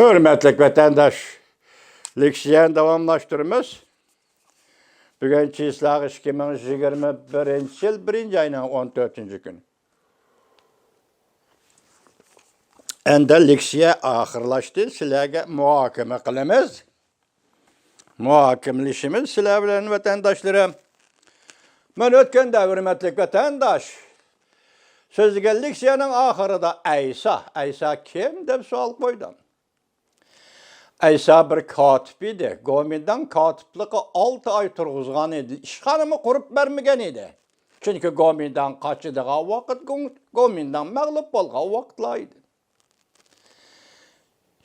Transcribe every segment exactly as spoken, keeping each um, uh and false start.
ھۆرمەتلىك ۋەتەنداش، لېكسىيەنى داۋاملاشتۇرىمىز. بۈگۈن چىسلاغا ئىككى مىڭ يىگىرمە بىرىنچى يىل بىرىنچى ئاينىڭ ئون تۆتىنچى كۈنى. ئەمدى لېكسىيە ئاخىرلاشتى. سىلەرگە مۇھاكىمە قىلىمىز. مۇھاكىمىلىشىمىز سىلەر بىلەن، ۋەتەنداشلىرىم. مەن ئۆتكەندە، ھۆرمەتلىك ۋەتەنداش، سۆزلىگەن لېكسىيەنىڭ ئاخىرىدا ئەيسا، ئەيسا كىم دەپ سوئال قويدۇم. ئەيسا بىر كاتىپ ئىدى. گومىنداڭ كاتىپلىقى ئالتە ئاي تۇرغۇزغان ئىدى. ئىشخانىمۇ قۇرۇپ بەرمىگەن ئىدى. چۈنكى گومىنداڭ قاچىدىغان ۋاقىت، گوم-، گومىنداڭ مەغلۇپ بولغان ۋاقىتلار ئىدى.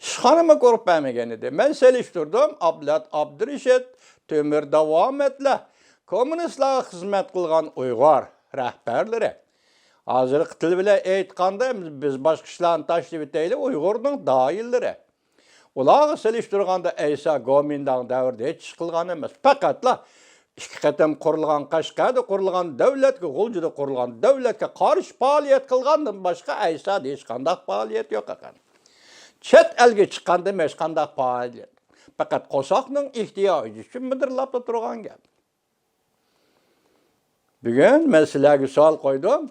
ئىشخانىمۇ قۇرۇپ بەرمىگەن ئىدى. مەن سېلىشتۇردۇم، ئابلەت ئابدۇرېشىت، تۆمۈر داۋامەتلەر، كوممۇنىستلارغا خىزمەت قىلغان ئۇيغۇر رەھبەرلىرى. ھازىرقى تىل بىلەن ئېيتقاندا، بىز باشقا ئىشلارنى تاشلىۋېتەيلى، ئۇيغۇرنىڭ داھىيلىرى. ئۇلارغا سېلىشتۇرغاندا، ئەيسا گومىنداڭ دەۋرىدە ھېچ ئىش قىلغان ئەمەس. پەقەتلا ئىككى قېتىم قۇرۇلغان، قەشقەردە قۇرۇلغان دۆلەتكە، غۇلجىدا قۇرۇلغان دۆلەتكە قارشى پائالىيەت قىلغاندىن باشقا ئەيسادا ھېچقانداق پائالىيەت يوق ئىكەن. چەت ئەلگە چىققاندىمۇ ھېچقانداق پائالىيەت. پەقەت قورساقنىڭ ئېھتىياجى ئۈچۈن مىدىرلاپلا تۇرغان گەپ. بۈگۈن مەن سىلەرگە سوئال قويدۇم.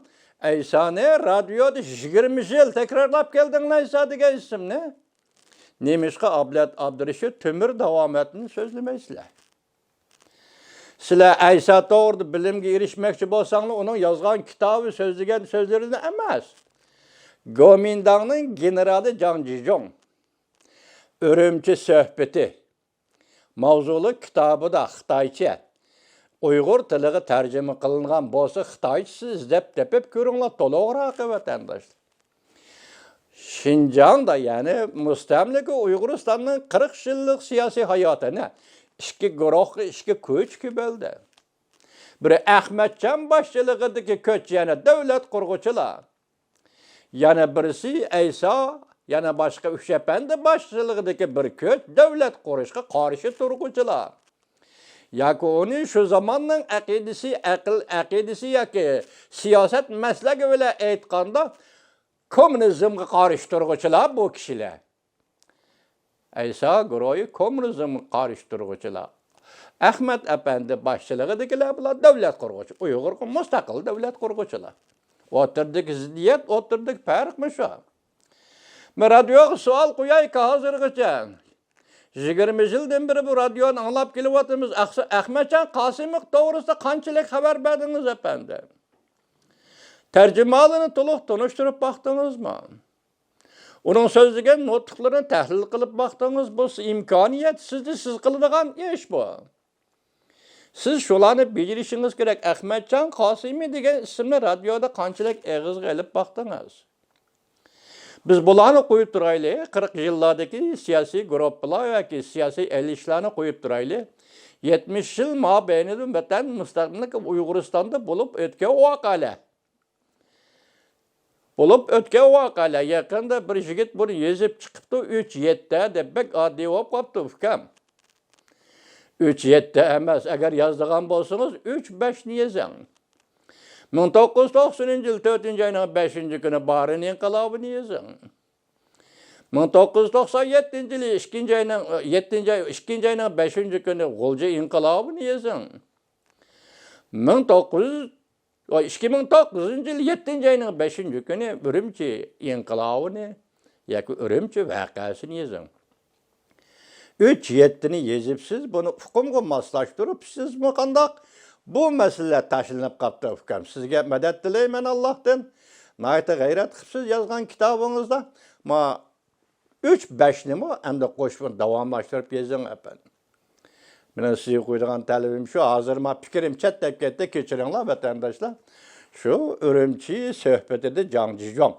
ئەيسانى رادىيودا يىگىرمە يىل تەكرارلاپ كەلدىڭلار، ئەيسا دېگەن ئىسىمنى. نېمىشقا ئابلەت ئابدۇرېشىت تۆمۈر داۋامەتنى سۆزلىمەيسىلەر؟ سىلەر ئەيسا توغرىدا بىلىمگە ئېرىشمەكچى بولساڭلار، ئۇنىڭ يازغان كىتابى، سۆزلىگەن سۆزلىرىنى ئەمەس. گومىنداڭنىڭ گېنېرالى جاڭ جىجۇڭ، ئۈرۈمچى سۆھبىتى ماۋزۇلۇق كىتابىدا خىتايچە، ئۇيغۇر تىلىغا تەرجىمە قىلىنغان بولسا، خىتايچىسى ئىزدەپ تېپىپ كۆرۈڭلار، تولۇقراق، ۋەتەنداشلار. شىنجاڭدا، يەنى مۇستەملىكە ئۇيغۇرىستاننىڭ قىرىق يىللىق سىياسىي ھاياتىنى ئىككى گۇرۇھقا، ئىككى كۆچكە بۆلدى. بىرى ئەخمەتجان باشچىلىقىدىكى كۆچ، يەنى دۆلەت قۇرغۇچىلار. يەنە بىرسى ئەيسا، يەنە باشقا ئۈچ ئەپەندى باشچىلىقىدىكى بىر كۆچ، دۆلەت قۇرۇشقا قارشى تۇرغۇچىلار. ياكى ئۇنى شۇ زاماننىڭ ئەقىدىسى، ئەقىل ئەقىدىسى ياكى سىياسەت مەسلىكى بىلەن ئېيتقاندا، كوممۇنىزمغا قارشى تۇرغۇچىلار بۇ كىشىلەر. ئەيسا گۇرۇھى كوممۇنىزمغا قارشى تۇرغۇچىلار. ئەخمەت ئەپەندى باشچىلىقىدىكىلەر بۇلار دۆلەت قۇرغۇچى، ئۇيغۇرغا مۇستەقىل دۆلەت قۇرغۇچىلار. ئوتتۇرىدىكى زىددىيەت، ئوتتۇرىدىكى پەرق مۇشۇ. مەن رادىيوغا سوئال قويايكى، ھازىرغىچە يىگىرمە يىلدىن بېرى بۇ رادىيونى ئاڭلاپ كېلىۋاتىمىز. ئەخسە-، ئەخمەتجان قاسىموف توغرىسىدا قانچىلىك خەۋەر بەردىڭىز، ئەپەندىم؟ تەرجىمىھالىنى تولۇق تونۇشتۇرۇپ باقتىڭىزمۇ؟ ئۇنىڭ سۆزلىگەن نۇتۇقلىرىنى تەھلىل قىلىپ باقتىڭىز؟ بۇ ئىمكانىيەت سىزدە، سىز قىلىدىغان ئىش بۇ. سىز شۇلارنى بېجىرىشىڭىز كېرەك. ئەخمەتجان قاسىمى دېگەن ئىسىمنى رادىيودا قانچىلىك ئېغىزغا ئېلىپ باقتىڭىز؟ بىز بۇلارنى قويۇپ تۇرايلى، قىرىق يىللاردىكى سىياسىي گۇرۇپپىلار ياكى سىياسىي ئېلىشلارنى قويۇپ تۇرايلى. يەتمىش يىل مابەينىدە ۋەتەن مۇستەقىللىق ئۇيغۇرىستاندا بولۇپ ئۆتكەن ۋەقەلەر. بولۇپ ئۆتكەن ۋەقەلەر. يېقىندا بىر يىگىت بۇنى يېزىپ چىقىپتۇ، ئۈچ يەتتە دەپ، بەك ئاددىي بولۇپ قاپتۇ، ئۇكام. ئۈچ يەتتە ئەمەس، ئەگەر يازىدىغان بولسىڭىز، ئۈچ بەشنى يېزىڭ. مىڭ توققۇز يۈز توقسىنىنچى يىل تۆتىنچى ئاينىڭ بەشىنچى كۈنى بارىن ئىنقىلابىنى يېزىڭ. مىڭ توققۇز يۈز توقسان يەتتىنچى يىلى ئىككىنچى ئاينىڭ، يەتتىنچى ئاي، ئىككىنچى ئاينىڭ بەشىنچى كۈنى غۇلجا ئىنقىلابىنى يېزىڭ. مىڭ توققۇز يۈز، ئىككى مىڭ توققۇزىنچى يىل يەتتىنچى ئاينىڭ بەشىنچى كۈنى ئۈرۈمچى ئىنقىلابىنى ياكى ئۈرۈمچى ۋەقەسىنى يېزىڭ. ئۈچ يەتتىنى يېزىپسىز، بۇنى ئۇقۇمغا ماسلاشتۇرۇپسىزمۇ قانداق؟ بۇ مەسىلىلەر تاشلىنىپ قاپتۇ، ئۇكام. سىزگە مەدەت تىلەيمەن ئاللاھتىن. ناھايىتى غەيرەت قىپسىز يازغان كىتابىڭىزدا. ما، ئۈچ بەشنىمۇ ئەمدى قوشۇپ داۋاملاشتۇرۇپ يېزىڭ، ئەپەندىم. مېنىڭ سىزگە قويىدىغان تەلىپىم شۇ، ھازىر ما پىكرىم چەتلەپ كەتتى، كېچىرىڭلار ۋەتەنداشلار. شۇ ئۈرۈمچى سۆھبىتىدە جاڭ جىجۇڭ.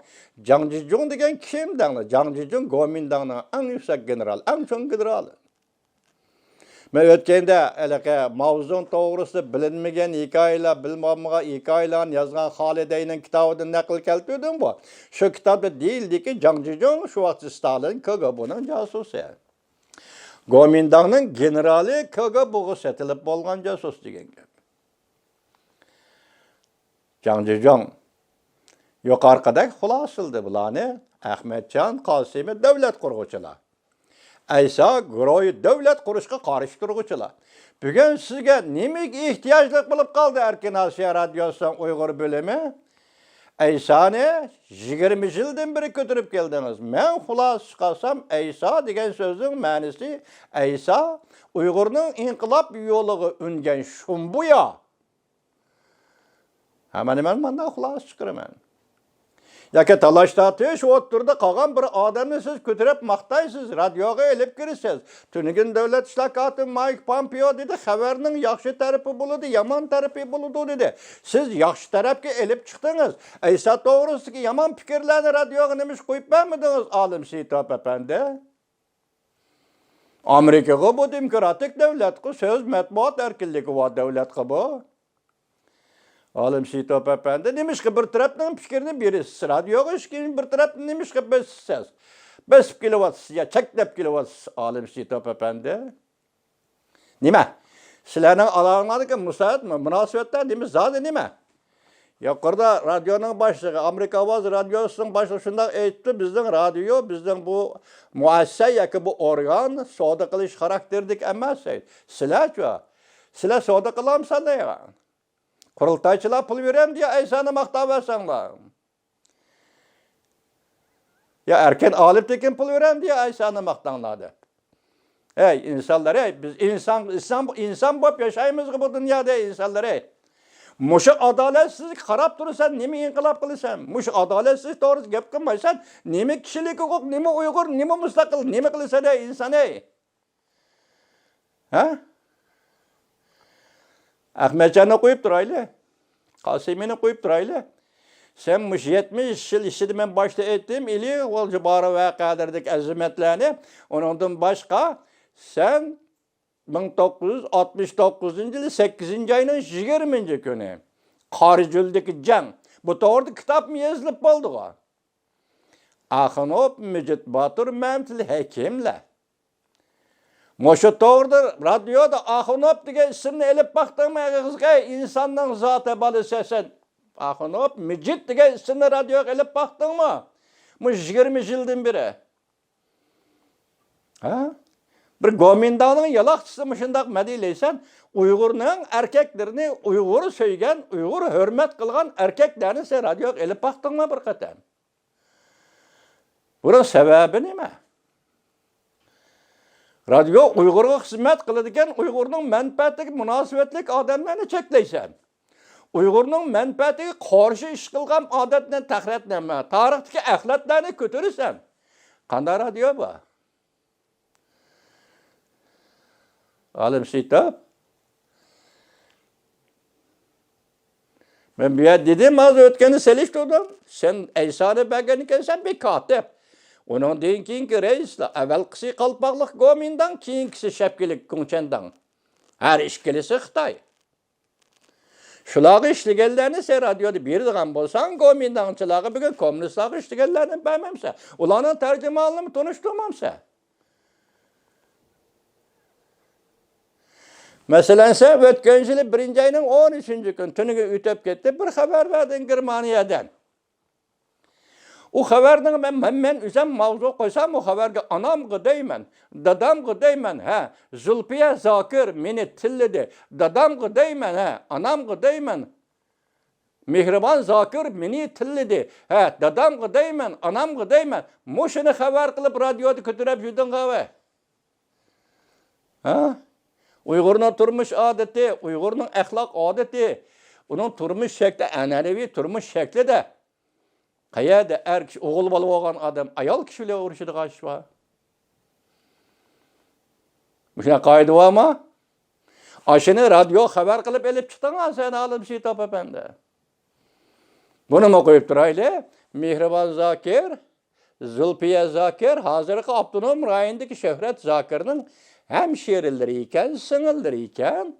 جاڭ جىجۇڭ دېگەن كىم دەڭلار؟ جاڭ جىجۇڭ گومىنداڭنىڭ ئەڭ يۈكسەك گېنېرال، ئەڭ چوڭ گېنېرالى. مەن ئۆتكەندە ھېلىقى ماۋزېدۇڭ توغرىسىدا بىلىنمىگەن ھېكايىلەر، بىلمىگەن ھېكايىلەرنى يازغان خالىدەينىڭ كىتابىدىن نەقىل كەلتۈردۈمغۇ. شۇ كىتابتا دېيىلدىكى، جاڭ جىجۇڭ شۇ ۋاقىت ستالىن كىگېبېنىڭ جاسۇسى. گومىنداڭنىڭ گېنېرالى كىگېبېغا سېتىلىپ بولغان جاسۇس دېگەن گەپ. جاڭ جىجۇڭ يۇقىرىقىدەك خۇلاسىلىدى بۇلارنى. ئەخمەتجان قاسىمى دۆلەت قۇرغۇچىلار. ئەيسا گۇرۇھى دۆلەت قۇرۇشقا قارشى تۇرغۇچىلار. بۈگۈن سىزگە نېمىگە ئېھتىياجلىق بولۇپ قالدى ئەركىن ئاسىيا رادىيوسىنىڭ ئۇيغۇر بۆلۈمى؟ ئەيسانى يىگىرمە يىلدىن بېرى كۆتۈرۈپ كەلدىڭىز. مەن خۇلاسە چىقارسام، ئەيسا دېگەن سۆزنىڭ مەنىسى ئەيسا ئۇيغۇرنىڭ ئىنقىلاب يولىغا ئۈنگەن شۇمبۇيا. ھە، مانا مەن مانداق خۇلاسە چىقىرىمەن. ياكى تالاش-تارتىش ئوتتۇرىدا قالغان بىر ئادەمنى سىز كۆتۈرۈپ ماختايسىز، رادىيوغا ئېلىپ كىرىسىز. تۈنۈگۈن دۆلەت ئىشلار كاتىپى مايك پومپېئو دېدى، خەۋەرنىڭ ياخشى تەرىپى بولىدۇ، يامان تەرىپى بولىدۇ دېدى. سىز ياخشى تەرەپكە ئېلىپ چىقتىڭىز. ئەيسا توغرىسىدىكى يامان پىكىرلەرنى رادىيوغا نېمىشقا قويۇپ بەرمىدىڭىز، ئالىم سېيىتوپ ئەپەندى؟ ئامېرىكىغۇ بۇ دېموكراتىك دۆلەتقۇ، سۆز، مەتبۇئات ئەركىنلىكى بار دۆلەتقۇ بۇ. ئالىم سېيىتوپ ئەپەندى، نېمىشقا بىر تەرەپنىڭ پىكرىنى بېرىسىز؟ رادىيوغا ئىشكىنى بىر تەرەپنى نېمىشقا بېسىسىز؟ بېسىپ كېلىۋاتىسىز يا چەكلەپ كېلىۋاتىسىز، ئالىم سېيىتوپ ئەپەندى؟ نېمە؟ سىلەرنىڭ ئاراڭلاردىكى مۇساھىبەت، مۇناسىۋەتلەر نېمە؟ زادى نېمە؟ يۇقىرىدا رادىيونىڭ باشلىقى، ئامېرىكا ئاۋازى رادىيوسىنىڭ باشلىقى شۇنداق ئېيتتى، بىزنىڭ رادىيو، بىزنىڭ بۇ مۇئەسسەسە ياكى بۇ ئورگان سودا قىلىش خاراكتېرىدىكى ئەمەس، دەيدۇ. سىلەرچۇ؟ سىلەر سودا قىلامسىلەر دەيدۇ. قۇرۇلتايچىلار پۇل بېرەمدۇ يا ئەيسانى ماختاۋەرسەڭلار؟ يا ئەركىن ئالىپ تېكىن پۇل بېرەمدۇ يا ئەيسانى ماختاڭلار دەپ. ئەي ئىنسانلار، ئەي، بىز ئىنسان، ئىنسان، ئىنسان بولۇپ ياشايمىزغۇ بۇ دۇنيادا، ئىنسانلار، ئەي. مۇشۇ ئادالەتسىزلىككە قاراپ تۇرىسەن، نېمە ئىنقىلاب قىلىسەن؟ مۇشۇ ئادالەتسىزلىك توغرىسىدا گەپ قىلمايسەن، نېمە كىشىلىك ھوقۇق، نېمە ئۇيغۇر، نېمە مۇستەقىل، نېمە قىلىسەن، ئەي ئىنسان، ئەي؟ ھە؟ ئەخمەتجاننى قويۇپ تۇرايلى. قاسىمىنى قويۇپ تۇرايلى. سەن مۇشۇ يەتمىش يىل ئىچىدە مەن باشتا ئېيتتىم، ئىلى ئۇ جۇبارا ۋەقەلىرىدىكى ئەزىمەتلەرنى، ئۇنىڭدىن باشقا سەن مىڭ توققۇز يۈز ئاتمىش توققۇزىنچى يىلى سەككىزىنچى ئاينىڭ يىگىرمىنچى كۈنى قارىجۈلدىكى جەڭ، بۇ توغرىدا كىتابمۇ يېزىلىپ بولدىغۇ. ئاخۇنوف مىجىت باتۇر مەمتىلى ھەكىملەر. مۇشۇ توغرىدا رادىيودا ئاخۇنوف دېگەن ئىسىمنى ئېلىپ باقتىڭمۇ ئېغىزغا؟ ئىنساننىڭ زاتى بالىسى سەن. ئاخۇنوف مىجىت دېگەن ئىسىمنى رادىيوغا ئېلىپ باقتىڭمۇ؟ مۇشۇ يىگىرمە يىلدىن بېرى. ھە؟ بىر گومىنداڭنىڭ يالاقچىسى مۇشۇنداق مەدھىيلەيسەن، ئۇيغۇرنىڭ ئەركەكلىرىنى، ئۇيغۇر سۆيگەن، ئۇيغۇر ھۆرمەت قىلغان ئەركەكلەرنى سەن رادىيوغا ئېلىپ باقتىڭمۇ بىر قېتىم؟ بۇنىڭ سەۋەبى نېمە؟ رادىيو ئۇيغۇرغا خىزمەت قىلىدىكەن، ئۇيغۇرنىڭ مەنپەئەتىگە مۇناسىۋەتلىك ئادەملەرنى چەكلەيسەن. ئۇيغۇرنىڭ مەنپەئەتىگە قارشى ئىش قىلغان ئادەتنى، تەخرەتنى، تارىختىكى ئەخلەتلەرنى كۆتۈرىسەن. قانداق رادىيو بۇ؟ ئالىم سېيىتوپ. مەن بۇ يەردە دېدىم، ھازىر ئۆتكەندە سېلىشتۇردۇم. سەن ئەيسانى بەرگەن ئىكەنسەن بىر كاتىپ. ئۇنىڭدىن كېيىنكى رەئىسلەر، ئەۋەلقىسى قالپاقلىق گومىنداڭ، كېيىنكىسى شەپكىلىك گۇڭچەنداڭ. ھەر ئىككىلىسى خىتاي. شۇلارغا ئىشلىگەنلەرنى سەن رادىيودا بېرىدىغان بولساڭ، گومىنداڭچىلارغا، بۈگۈن كوممۇنىستلارغا ئىشلىگەنلەرنى بەرمەمسەن؟ ئۇلارنىڭ تەرجىمانلىرىنى تونۇشتۇرمامسەن؟ مەسىلەن، سەن ئۆتكەن يىلى بىرىنچى ئاينىڭ ئون ئۈچىنچى كۈنى، تۈنۈگۈن ئۆتۈپ كەتتى، بىر خەۋەر بەردىڭ گېرمانىيەدىن. ئۇ خەۋەرنىڭ مەن، مەن، مەن ئۆزۈم ماۋزۇ قويسام، ئۇ خەۋەرگە ئانامغا دەيمەن، دادامغا دەيمەن، ھە، زۇلپىيە زاكىر مېنى تىللىدى، دادامغا دەيمەن، ھە، ئانامغا دەيمەن. مېھرىبان زاكىر مېنى تىللىدى، ھە، دادامغا دەيمەن، ئانامغا دەيمەن. مۇشۇنى خەۋەر قىلىپ رادىيودا كۆتۈرۈپ يۈردۈڭ غاۋە. ھە؟ ئۇيغۇرنىڭ تۇرمۇش ئادىتى، ئۇيغۇرنىڭ ئەخلاق ئادىتى، ئۇنىڭ تۇرمۇش شەكلى، ئەنئەنىۋى تۇرمۇش شەكلىدە. قەيەردە ئەر كىشى ئوغۇل بالا بولغان ئادەم ئايال كىشى بىلەن ئۇرۇشىدىغان ئىش بار؟ مۇشۇنداق قائىدە بارمۇ؟ ئاشۇنى رادىيو خەۋەر قىلىپ ئېلىپ چىقتىڭ سەن، ئالىم سېيىتوپ ئەپەندى. بۇنىمۇ قويۇپ تۇرايلى. مېھرىبان زاكىر، زۇلپىيە زاكىر ھازىرقى ئاپتونوم رايوندىكى شۆھرەت زاكىرنىڭ ھەمشىرىلىرى ئىكەن، سىڭىللىرى ئىكەن.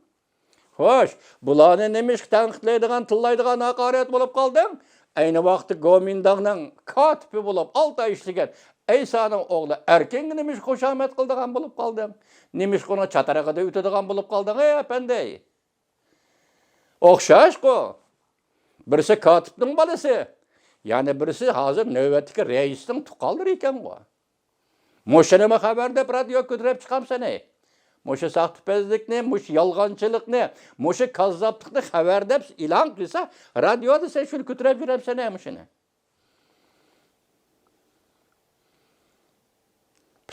خوش، بۇلارنى نېمىشقا تەنقىدلەيدىغان، تىللايدىغان ھاقارەت بولۇپ قالدىڭ؟ ئەينى ۋاقىتتا گومىنداڭنىڭ كاتىپى بولۇپ ئالتە ئاي ئىشلىگەن ئەيسانىڭ ئوغلى ئەركىنگە نېمىشقا خۇشامەت قىلىدىغان بولۇپ قالدىڭ؟ نېمىشقا ئۇنىڭ چاتىرىقىدا ئۆتىدىغان بولۇپ قالدىڭ، ئەي ئەپەندى؟ ئوخشاشقۇ. بىرسى كاتىپنىڭ بالىسى، يەنە بىرسى ھازىر نۆۋەتتىكى رەئىسنىڭ تۇغقانلىرى ئىكەنغۇ. مۇشۇنىمۇ خەۋەر دەپ رادىيوغا كۆتۈرۈپ چىقامسەن، ھەي؟ مۇشۇ ساختىپەزلىكنى، مۇشۇ يالغانچىلىقنى، مۇشۇ كاززاپلىقنى خەۋەر دەپ ئېلان قىلسا، رادىيودا سەن شۇنى كۆتۈرۈپ يۈرەمسەن، ھەي، مۇشۇنى؟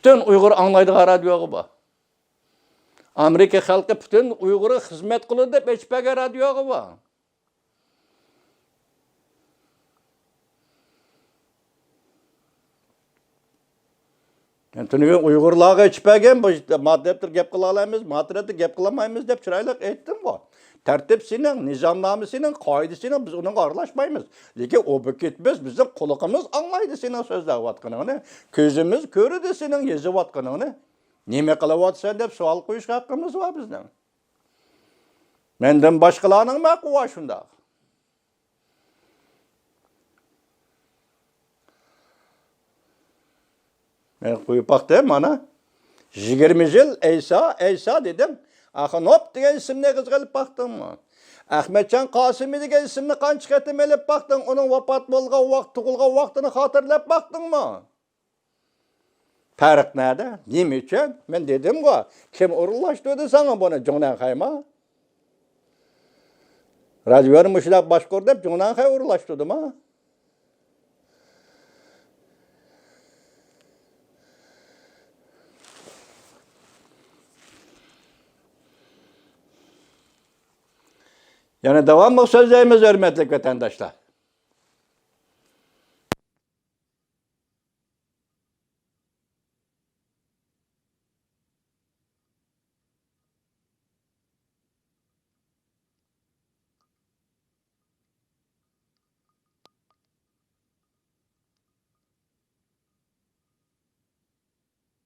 پۈتۈن ئۇيغۇر ئاڭلايدىغان رادىيوغۇ بۇ. ئامېرىكا خەلقى پۈتۈن ئۇيغۇرغا خىزمەت قىلىدۇ دەپ ئېچىپ بەرگەن رادىيوغۇ بۇ. يەنى تۈنۈگۈن ئۇيغۇرلارغا ئېچىپ بەرگەن، بۇ ما تەرەپتە گەپ قىلالايمىز، ما تەرەپتە گەپ قىلالمايمىز دەپ چىرايلىق ئېيتتىمغۇ. تەرتىپ سېنىڭ، نىزامنامە سېنىڭ، قائىدە سېنىڭ، بىز ئۇنىڭغا ئارىلاشمايمىز. لېكىن ئوبيېكتىپ بىز، بىزنىڭ قۇلىقىمىز ئاڭلايدۇ سېنىڭ سۆزلەۋاتقىنىڭنى، كۆزىمىز كۆرىدۇ سېنىڭ يېزىۋاتقىنىڭنى. نېمە قىلىۋاتىسەن دەپ سوئال قويۇشقا ھەققىمىز بار بىزنىڭ. مەندىن باشقىلارنىڭمۇ ھەققى بار شۇنداق. مەن قويۇپ باقتىم، مانا. يىگىرمە يىل ئەيسا، ئەيسا دېدىڭ. ئاخۇنوف دېگەن ئىسىمنى ئېغىزغا ئېلىپ باقتىڭمۇ؟ ئەخمەتجان قاسىمى دېگەن ئىسىمنى قانچە قېتىم ئېلىپ باقتىڭ؟ ئۇنىڭ ۋاپات بولغان ۋاقىت، تۇغۇلغان ۋاقتىنى خاتىرىلەپ باقتىڭمۇ؟ پەرق نەدە؟ نېمە ئۈچۈن؟ مەن دېدىمغۇ، كىم ئورۇنلاشتۇردى ساڭا بۇنى؟ جۇڭنەنخەيما؟ رادىيونى مۇشۇنداق باشقۇر دەپ جۇڭنەنخەي ئورۇنلاشتۇردىما؟ يەنە داۋاملىق سۆزلەيمىز، ھۆرمەتلىك ۋەتەنداشلار.